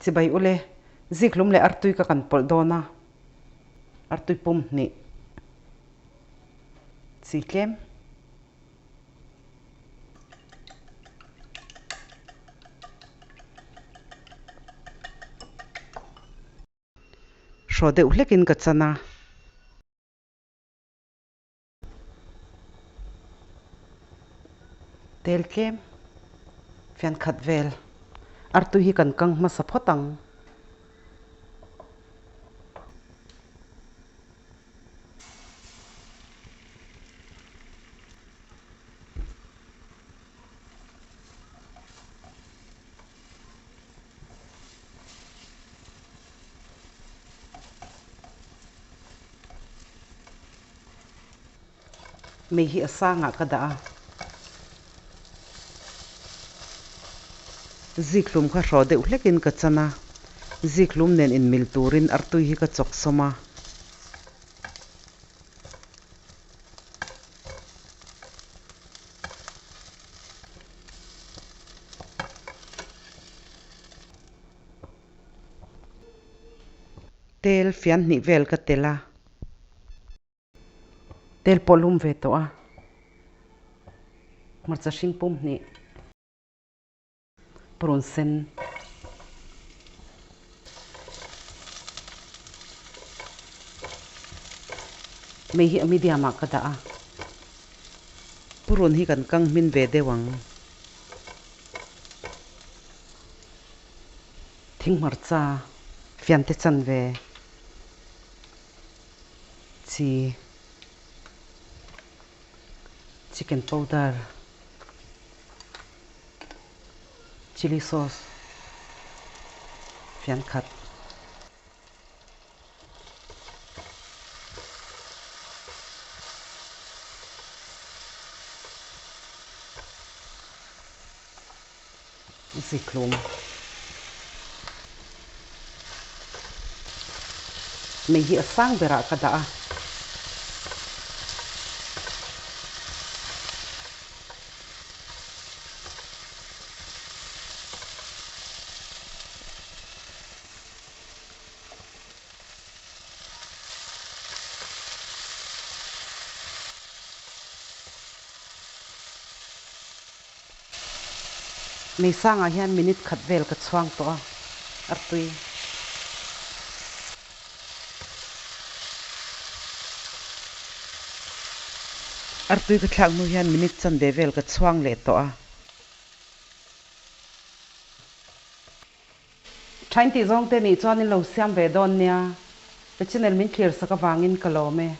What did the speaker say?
Chibai ule, zikhlum leh artui ka kan pawlh dawn a, artui pum hnih chi tlem. Hraw deuh hlekin ka chan a. Tel tlem fian khat vel artui hi kan kang hmasa phawt ang. Mei hi a sangah ka dah a. Zikhlum kha hraw deuh hlekin ka chan a, zikhlum nen inmil turin artui hi ka chawk sawm a. Tel fian hnih vel ka tel a. Tel pawh lum ve tawh a. Hmarcha hring pum hnih. Purun sen. Mei hi a medium ah ka dah a. Purun hi kan kang hmin ve deuh ang. Thinghmarcha fiante chanve chi chicken powder chilli sauce fian khat. Zikhlum. Mei hi a sang berah ka dah a. Mei sangah hian minute khat vel ka chhuang tawh a, artui. Artui ka thlak hnu hian minute chanve vel ka chhuang leh tawh a. Thain tih zawng te nih chuan in lo siam ve dawn nia, ka channel min thlir sak avangin ka lawm e.